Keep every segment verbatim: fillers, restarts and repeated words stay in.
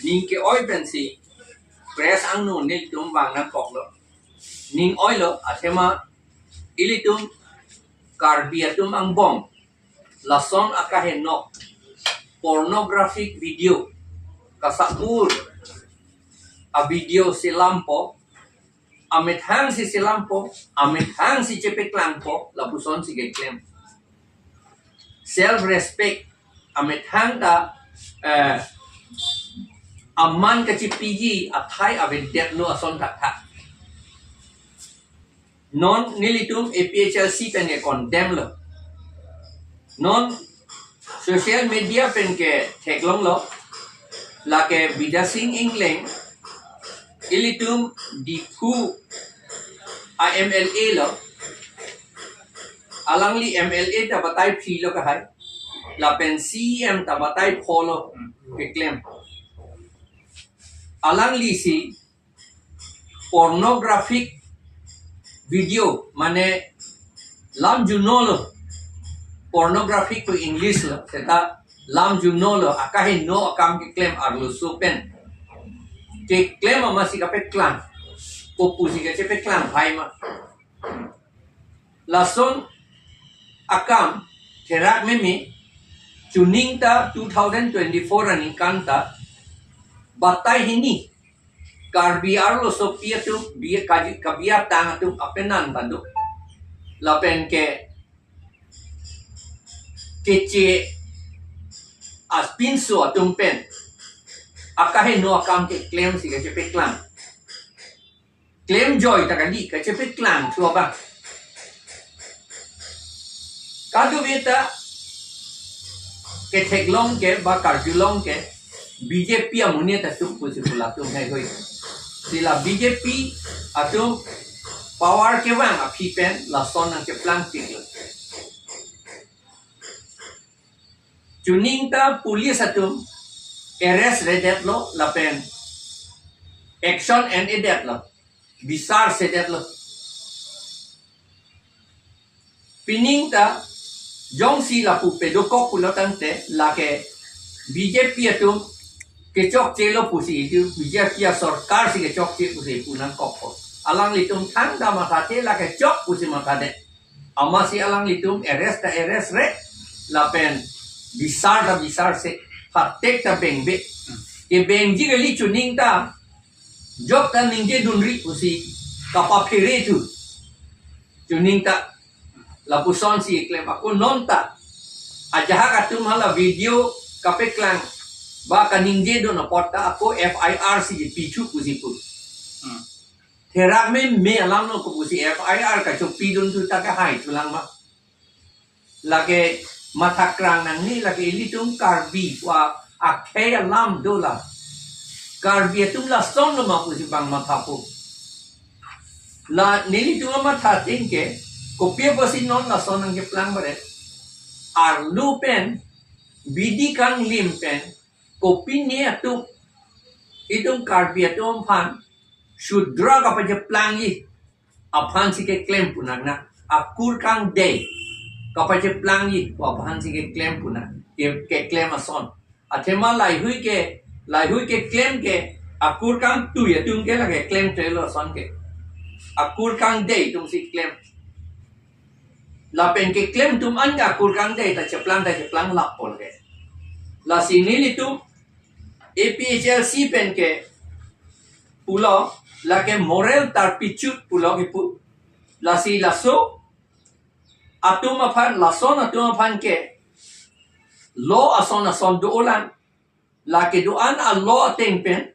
ning ke-oi pensi press angno nelitum vang nangkoklo. Ning oilo, athema ilitum Karbi atum angbong lason akaheno pornographic video, kasapur a video selampo, amethang si selampo, amethang si chepeklangpo, lapuson si keklem. Self respect, amethang ta, eh, aman kachipiji athai avedetlo ason thakthak. Non nelitum A P H L C pen ke-condemn lo. Non social media pen ketheklonglo. Lake Bidya Sing Engleng, ilitum Diphu a M L A lo. Alangli M L A ta batai phli lo kahai. Lapen C E M ta batai pho lo keklem. Alangli si pornographic video, mane lam junolo, pornographic pu English lo, seta lam junolo, akaheno akam keklem arloso pen keklem amatsi kapeklang, kopusi kachepeklang hai ma. Lason akam therak meme, chuning ta two thousand twenty-four aningkan ta batai hini Karbi arlosopi atum, bi-, kaji-, kabiatang atum apenan ta do. Lapen ke keche apinso atum pen akaheno akam keklem si kachepeklang. Klem joi ta kali, kachepeklang thu abang. Kadokave ta ketheklong ke ba karjulong ke B J P amonit atum pusi pu latum heihui. Si la B J P atum power kevang aphi pen lason nangkeplang tik lo. Chuning ta police atum arrest-redetlo lapen action en-edetlo, bisar-sedetlo. Pining ta jongsi lapu pedokok pulo tangte lake B J P atum kechokchelo pusi, itum B J P asorkar si kechokche pusi pu nangkokpo. Alanglitum thangta mathate, lake chok pusi mathadet. Amatsi alanglitum arrest ta arrest-re, lapen bisar ta bisar-se, phatek ta bengbe. Kebengji kali chuning ta, jok ta ningjedunri pusi kapaphere thu. Chuning ta lapuson si klem, ako non ta ajahak atum hala video kapeklang ba kaningjedun apot ta ako F I R si pi thu pusi pu. Hmm. Therak meme alam lo, kopusi F I R kachopidun thu ta kahai thulang ma. Lake mathakrang nangne, lake ilitum Karbi wa akhei alam dola. Karbi atum lason lo ma pusi bang mathapo. La nelitum matha ateng ke, kopi apotsi non lason nangkeplang baret. Arlo pen, bidi kanglim pen, kopine atum, itum Karbi atum aphan, Shudra kapacheplangji aphan si keklem pu nang na, akur kangdei kapacheplangji aphan si keklem pu na, ke, keklem ason. Athema laihui ke, laihui keklem ke, akur kangtui atum ke la keklem trelo ason ke. Akur kangdei atum si klem. Lapen keklem atum an ke akur kangdei ta cheplang ta cheplang lapol ke. Lasi nelitum A P H L C pen ke pulo, lake moral turpitude pulo kipu. Lasi laso atum aphan, lason atum aphan ke law ason ason do-olang. Lake do-an a-law ateng pen,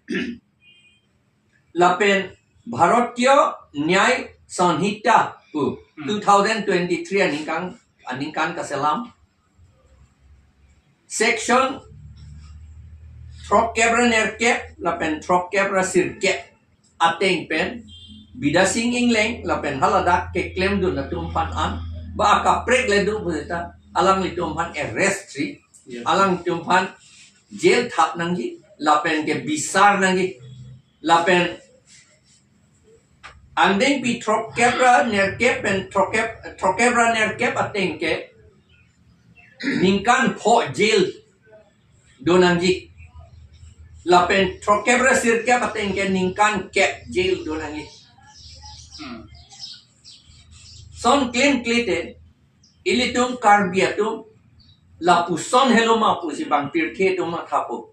lapen Bharatiya Nyay Sanhita pu, hmm, two thousand twenty-three aningkan, aningkan kaselam, section throkkep ra nerkep lapen throkkep ra sirkep ateng pen Bidya Sing Engleng lapen haladak keklemdun atum aphan an, ba akaprek le do pusita alanglitum aphan arrest-ri, ya, alanglitum aphan jail thap nangji, lapen ke bisar nangji, lapen angdengpi throkkep ra nerkep pen throkkep, throkkep ra nerkep ateng ke ningkan pho jail do nangji. Lapen throkkep ra sirkep ateng ke ningkan kep jail do nangji. Hmm. Son klemkle te, ilitum Karbi atum, lapuson helo ma pusi bang pirthe atum mathapo.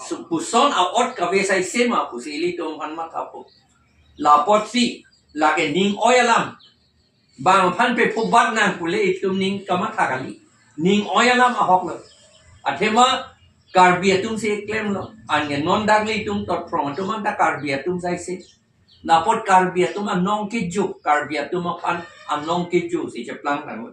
Su puson a-ot kave saise ma pusi ilitum aphan mathapo. Lapotsi, lake ning oi alam. Bang aphan pe phubat nang pule itum ning kamatha kali. Ning oi alam ahok lo. Athema Karbi atum si klemlo. Anke non dak ilitum tot phrong atum anta Karbi atum saise. Lapot Karbi atum anong kejo, Karbi atum aphan anong kejo si cheplang nang.